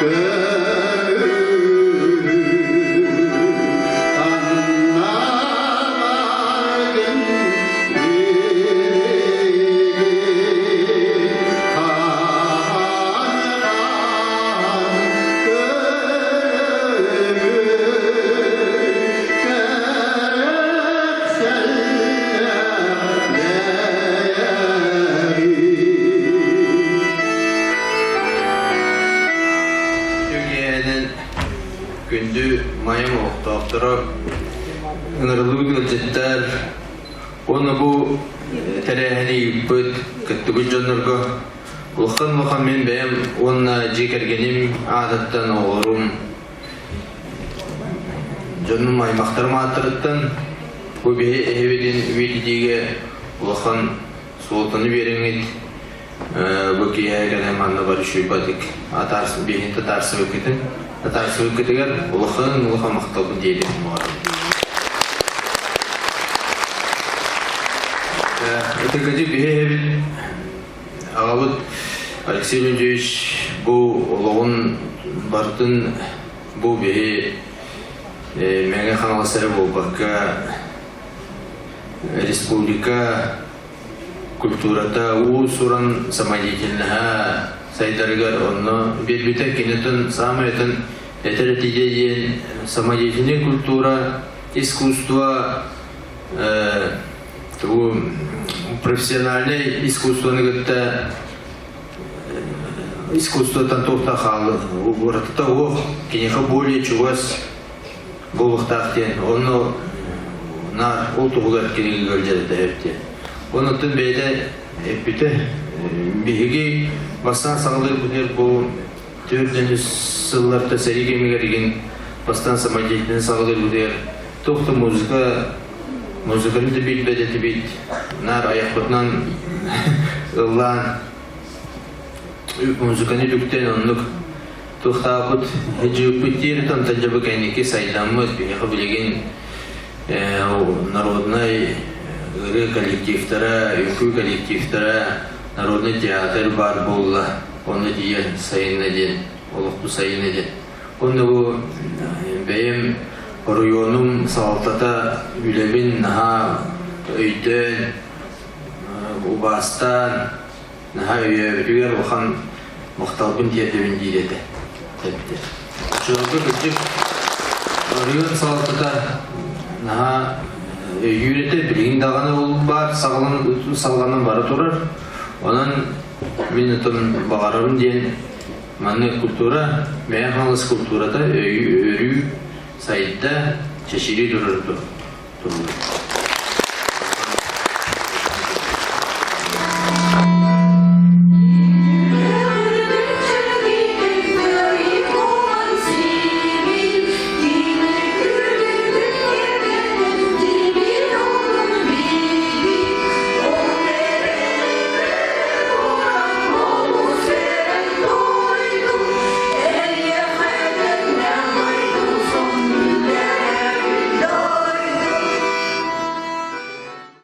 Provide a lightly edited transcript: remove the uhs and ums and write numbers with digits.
Үтүө күндү Майам олохтоохторо, ыҥырыллыбыт ыалдьыттар уонна бу тэрээһини ыыппыт, кыттыбыт дьоннорго улахан-улахан мин бэйэм уонна дьиэ кэргэним аатыттан оҕолорум, дьонум, аймахтарым ааттарыттан бу биһи эһибитин үйэтитиигэ улахан суолтаны биэрэҥҥит бу киэһэ кэлэн манна бары үчүгэйдик биһин татаарсыбыккытын татаарсыбыккытыгар улахан улахан махталбын диэбитим баҕарабын. Ытыкыдьы биһи эһэбит аҕабыт Алексей Леонидович бу олоҕун барытын бу биһи Мэҥэ Хаҥалас эрэ буолбакка республика культурата уус-уран самодеятельноһа сайдарыгар онно биэрбитэ кинитин саамай атын этэр этигэ диэн самодеятельная культура искусство тугу профессиональнай искусствоны кытта искусствоттан туохта хаалы уратыта уох киниэхэ более чугас буолуохтаах диэн онно наар ол туһугар кинигэ ыалдьар этэ диэн оннуттан бэйэтэ эппитэ биһиги бастаан саҕалыырбытыгар бу 4 сылларта сэрии кэмигэр игин бастаан самодеятельность саҕалыырбытыгар туох да музыка музыканы да билбэт этибит наар айахпытынан ыллаан музыканы үтүктэн оннук туохтаабыт дьыыппыт диэри онтон дьэ бу кэнники сайдаммыт биһиэхэ билигин народнай ырыа коллективтара үҥкүү коллективтара народный театр баар буолла онно тиийэ сайынна диэн олохпут сайынна диэн онно бу бэйэм оройуонум салалтата үлэбин наһаа өйдөөн убаастаан наһаа өйөөбүтүгэр улахан махталбын тиэрдэбин диир этэ эппитэ. Оччолорго кырдьык оройуон салалтата наһаа өйүүр этэ, билигин даҕаны ол баар салҕанан бара турар. Онон мин отон баҕарабын диэн маннык культура, Мэҥэ Хаҥалас культурата өрүү сайда, чэчирии турар туругу.